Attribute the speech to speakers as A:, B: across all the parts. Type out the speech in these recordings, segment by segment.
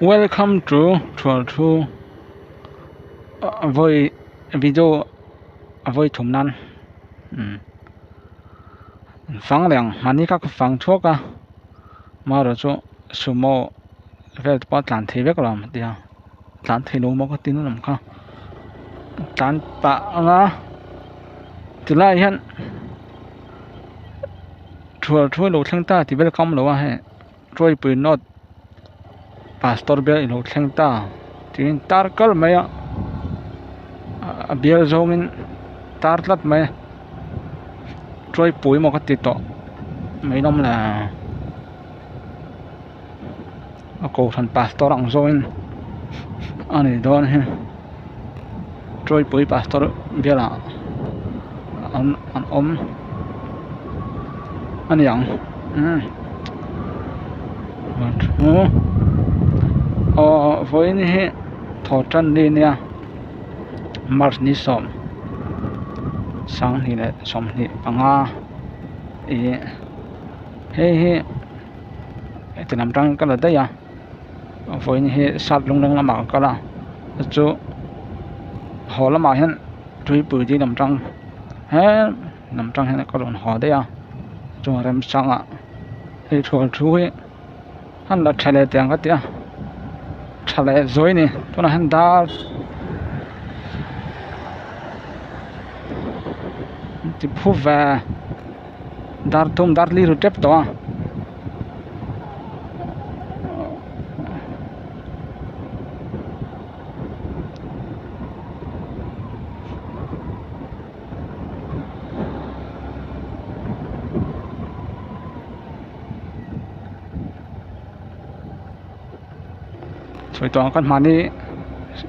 A: Welcome to Thualthu vawi video a vawi thum nan umm fang leh ang mahni kha ka fang thuak a marawh chu sumo vel te pawh a tlan thei vek lo ang tia tlan thei lo maw ka ti na lam kha tlan pah anga tilai hian Thualthu a lo thleng ta tih vel ka awm lo a hei. Tuaipui North Pastor bial ilo thleng ta tiin tar kal mai a a bial zawngin tar tlat mai Tuaipui maw ka ti tawh mai lawm le a kohhran pastor ang zawngin a ni dawn hi Tuaipui pastor bial ah an an awm a ni ang umm aw vawiin hi thaw tan ni ania march ni sawm sanghnih leh sawmhnih panga ih hei hi heti lam tangin ka la daih a vawiin hi sap lungleng lamah ka kal a chu haw lamah hian tuipui dil lam tang he lam tang hian ka rawn haw daih a chuan remchangah hei thual thu hi an la tha leh tiang ka ti a tha leh zuai a ni tunah hian dar ti phu ve dar thum dar li ru tep tawh a. Sawi tawh ang khan mahni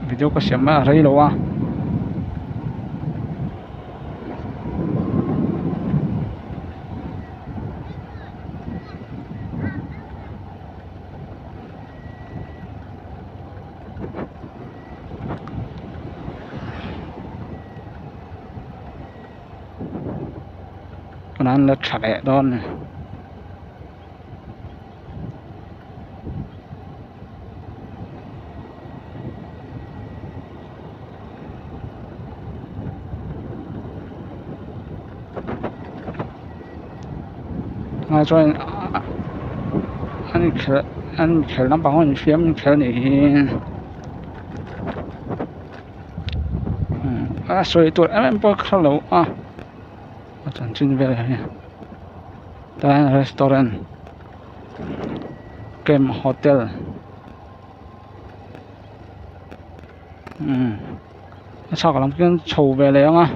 A: video ka siam a rei lo a. Tunah an la tha leh dawn a ni. Ah chuan an inkhelh an inkhelh lampang ho infiam inkhelh a nih hi a sawi tur em em pawh ka hrelo a a chanchin vel hi tah hian restaurant camp hotel umm a chhak lam khian chho ve leh ang a.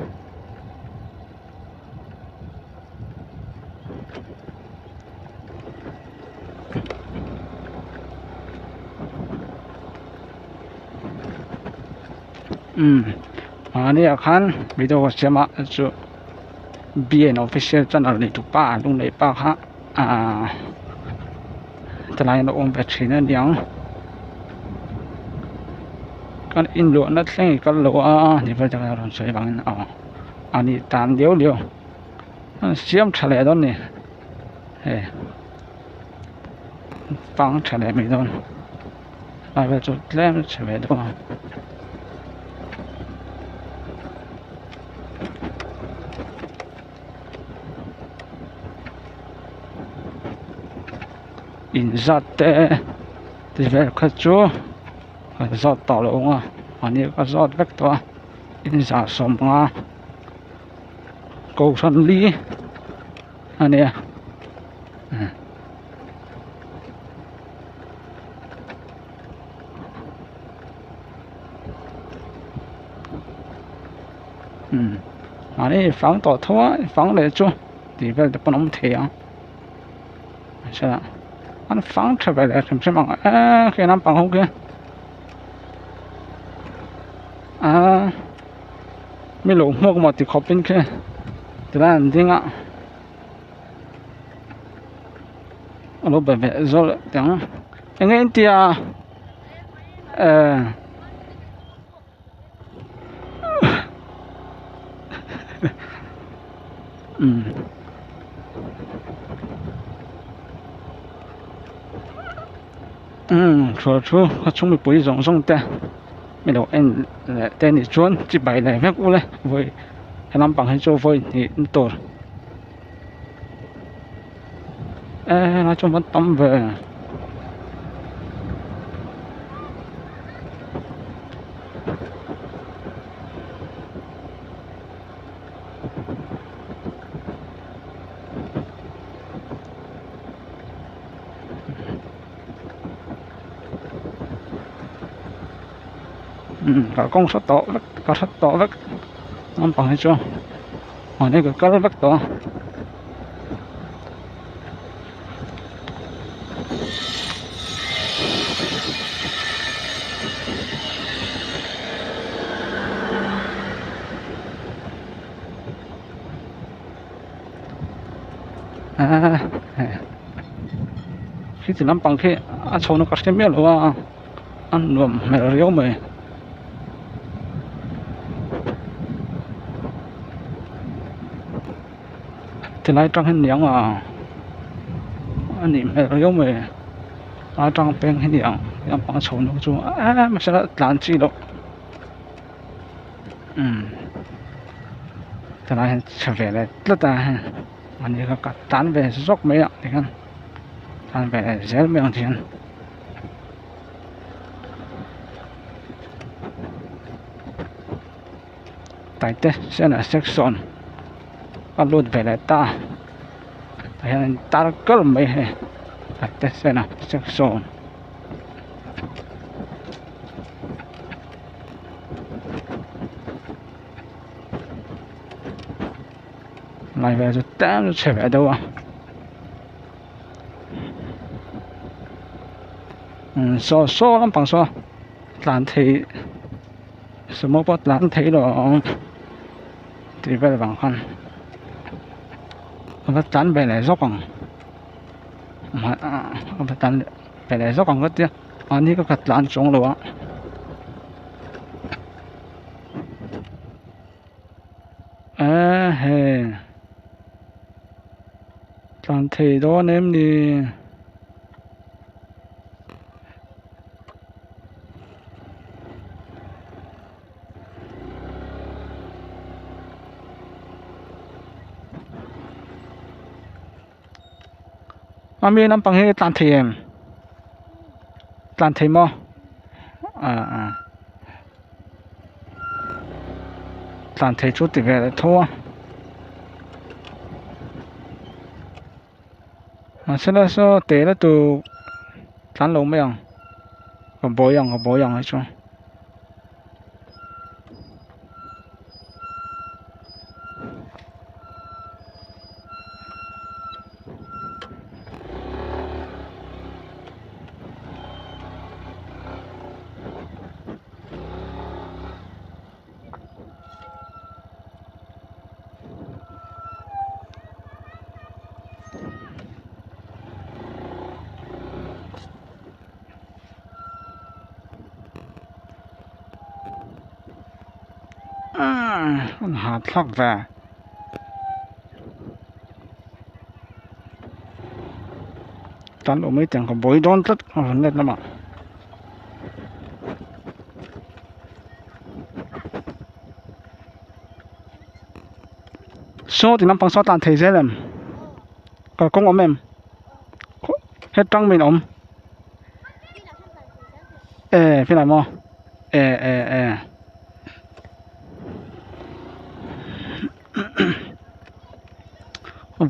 A: Umm mahni ah khan video ka siam a chu B N official channel nei tu pa lunglei pa kha ahh tilai an awm ve thin a niang kan inluahna thleng i kal lo a ni vel te kha rawn sawi vangin aw. A nih tan liau liau an siam tha leh dawn a ni hei fang tha leh mai dawn lai vel chu tlem chhe ve deuh a. Inzat te ti vel kha chu an zawt tawh lo ang a mahni ka zawt vek tawh a. Inzah sawmnga kohhran li a nia umm mahni fang tawh tho a fang leh chu tih vel te pawn a awm thei ang an fang tha ve leh hrim hrim ang eee khi naupang ho khi. Aaa mi lo hmuak maw ti khawp in khi tilai an ding a a lo be ve zawk leh teh ang eng nge in tia ehh umm. Umm thu thu a chhung mipui zawng zawng te mi lo en leh te nih chuan chibai leh vek ule vawi he lampang hi chu vawi hnih na tur e helai chu an tam ve. Kalkawng hre tawh vek ka hre tawh vek naupang hi chu mahni ka kal vek tawh a. Khi ti lampang khi a chhohna ka hre miah lo a a nuam hmel riau mai. Tilai atang hian niang a a nih hmel riau mai a atang peng hi niang lampang a chhohna chu eee mahse la tlan chi loh. Umm tilai hian chhe ve leh tlat a hei mahni kha ka tlan ve zawk mai a tikhian tlan ve leh zel mai ang tikhian. Taite sena section a lut ve leh ta tah hian an tar kar mai hei taite sena section. Lai vel chu tlem chu chhe ve deuh a umm saw saw lampang saw tlan thei sumo pawh tlan thei lo ang tih vel vang khan a va tlan ve leh zawk ang a va tlan ve leh zawk ang ka tia. Mahni ka khat tlan chuang lo a ehe tlan thei dawn em ni. Ami lampang hi tlan thei em tlan thei maw ah ah tlan thei chu ti ve leh tho a mahse la saw te la tur tlan lo mai ang ka buai ang ka buai ang hi chu. An ha thlak ve tan awm mai tiang ka buai dawn tlat a rawn let lamah. Saw ti lampang saw tlan thei zel em kalkawng awm em hetang min awm. E khi lai maw e e e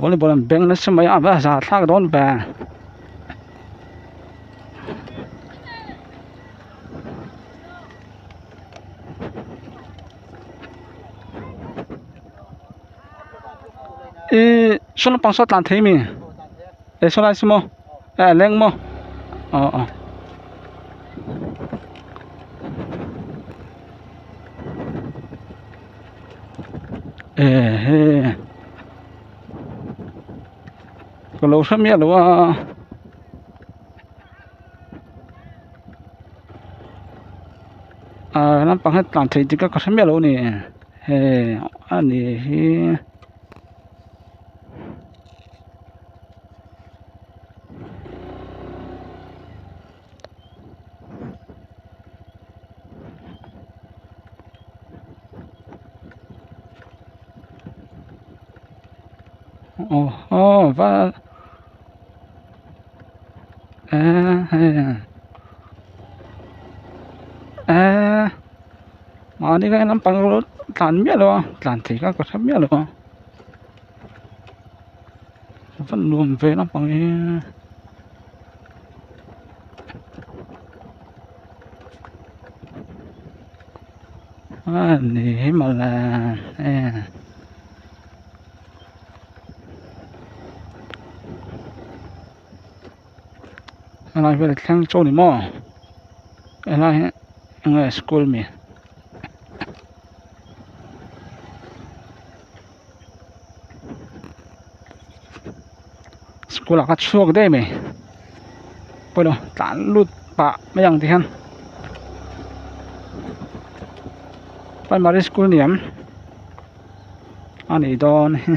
A: volleyball an beng nasa mai a va za thlak dawn ve ih saw lampang saw tlan thei mi e saw lai saw maw. A leng maw aw aw e he ka lo hre miah lo a a lampang hi tlan thei dik a ka hre miah lo a ni hei a ni hi. Aw aw va eh hei eh mahni kha lampang erawh tlan miah lo a tlan thei kha ka hre miah lo a va nuam ve lampang hi. A ni hi mawle eh. Helai vel thleng chu ni maw helai hi enge school mi school ah kha chhuak daih mai pawilo tlan lut pah mai ang ti hian primary school ni em a nih dawn hi.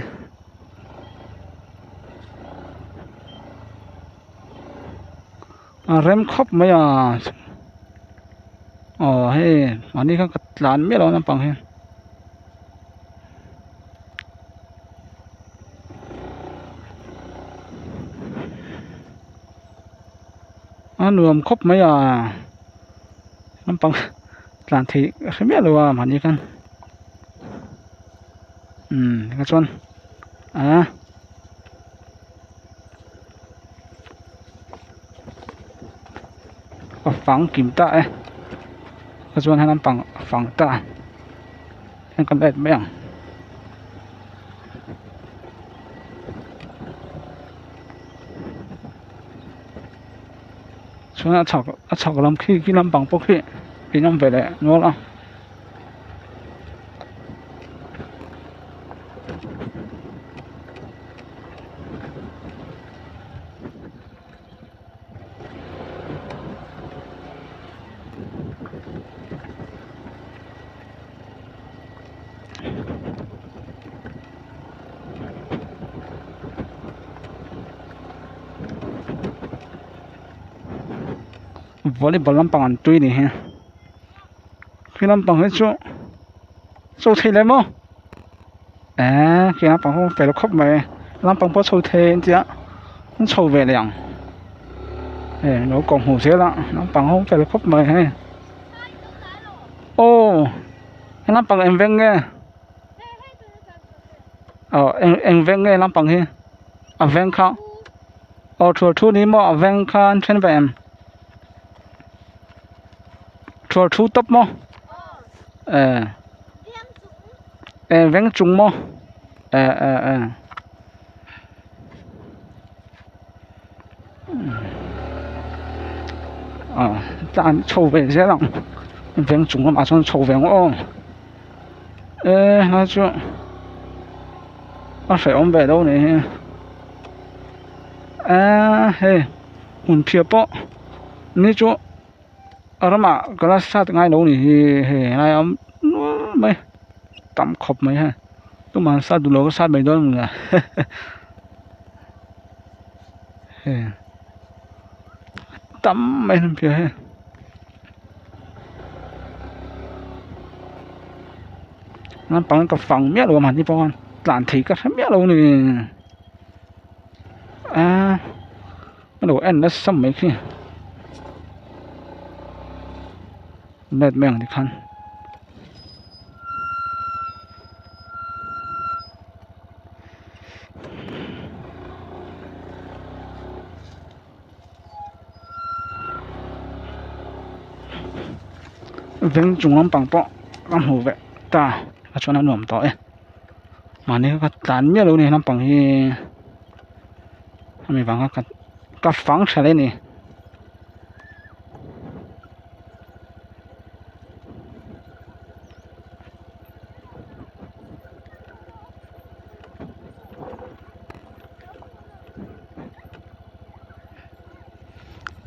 A: A rem khawp mai a aw hei mahni kha ka tlan miah lo naupang hi a nuam khawp mai a naupang tlan theih ka hre miah lo a mahni khan umm tikha chuan a. A fang kim ta e ka chuan he lampang a fang ta heng kan let mai ang. Chuan a chhak a chhak lam khi khi lampang pawh khi in awm ve leh nual a. Volleyball lampang an tui ni hi khi lampang hi chu chaw thei lem aw eee khi lampang ho fel khawp mai lampang pawh chho thei an tia an chho ve leh ang hei lo kawng hmuh zel a lampang ho fel khawp mai hei aw he lampang eng veng nge aw eng eng veng nge lampang hi a veng kha aw thual thu ni maw a veng kha an then ve em. Thual thu tawp maw eh eh veng chung maw eh eh eh ah tlan chho ve zel ang veng chung lamah chuan chho ve ang aw eh helai chu a hrehawm ve lo nih hi eh hei hmun phiah pawh ni chu a ramah ka la sat ngai lo ni hi hei helai a awm nual mai tam khawp mai hei tumah an sat duh lo ka sat mai dawn a ni hei tam mai hmun phiah hei naupang ka fang miah lo a mahni pawh khan tlan thei ka hre miah lo a ni a. A lo en nasa mai khi let mai ang tikhan veng chung lampang pawh ka hmu ve ta a chuan a nuam tawh e mahni kha tlan miah lo a ni lampang hi. Hemi vanga ka ka fang tha hle a ni.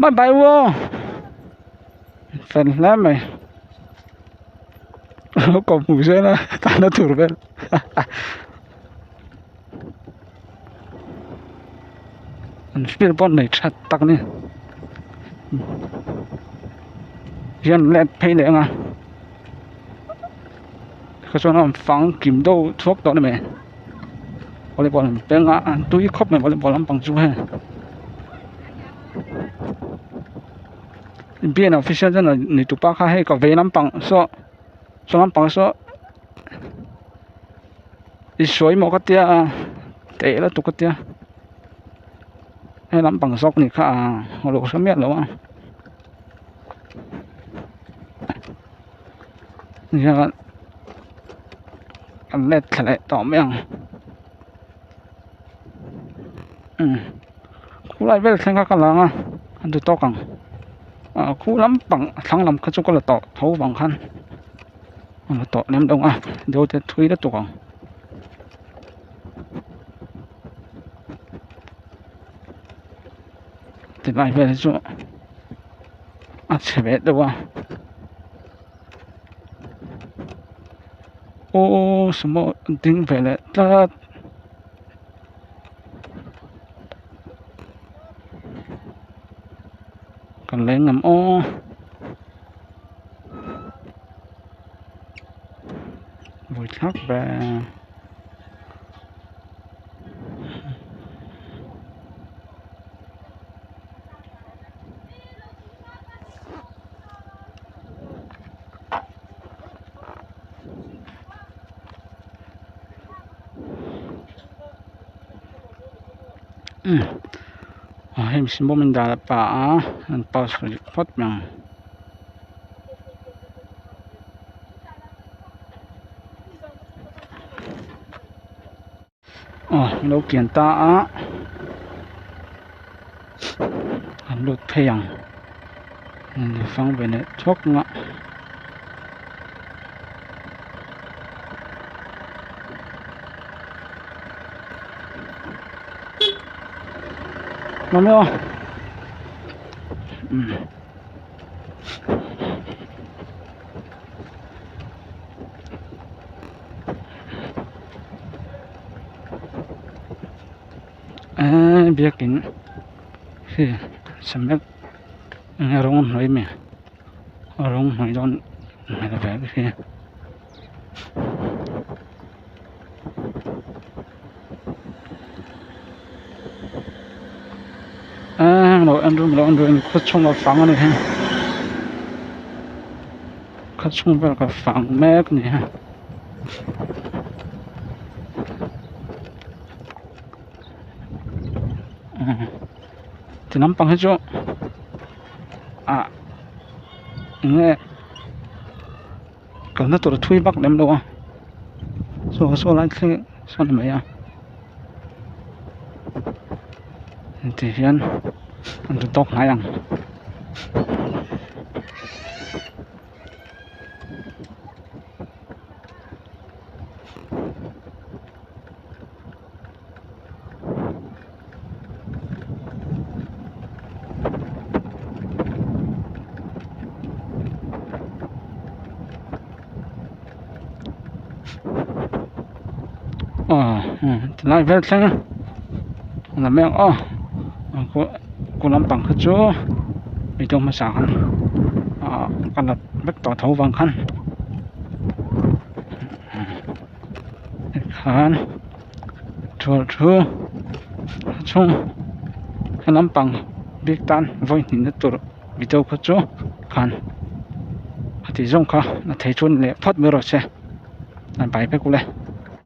A: Bye bye u fel hle mai kawp hmuh zel a tana tur vel. An field pawh nei that tak a ni hian let phei leh ang a tikha chuan a rawn fang kim deuh thuak tawh a ni mai. Volleyball an peng a an tui khawp mai volleyball lampang chu hei B N official chuan nei tupa kha hei ka vei lampang saw saw lampang saw i sawi maw ka tia a teh lutuk ka tia he lampang zawk ni kha a lo hre miah lo a. Hian an let thla leh tawh mai ang umm khulai vel thleng kha ka lang a an ti tawk ang ah khu lampang a thlang lam kha chu ka la tawh tho vang khan a la tawh lem lo a deuh te thui lutuk ang. Tilai vel hi chu a chhe ve deuh a aw sumo ding ve leh tlat kan leng ang aw buaithlak ve. Hei mihring pawh min dah ta a an pass rih phawt mai ang. Aw lo kian ta a an lut phei ang fang ve leh thuak ang a. Mami aw umm. Eee biakin hi cement enge rawng a hnuai mi a rawng hnuai dawn hmel ve bawk hi eee lo en ru lo en ru khaw chhung a fang a ni hi khaw chhung vel ka fang mek a ni hi. Ti lampang hi chu ah eng nge kalna tur a thui vak lem lo a saw saw lai thleng sawn a ni mai a ti hian an ti tawk hnai ang. Aw tilai vel thleng a la mek aw khu lampang kha chu video hmasa khan ah ka la vek tawh tho vang khan. Tikhan thual thu a chhung he lampang bik tan vawi hnihna tur video kha chu khan a tih zawng kha a thei chu ni leh phawt mai rawh se a bai vek ule.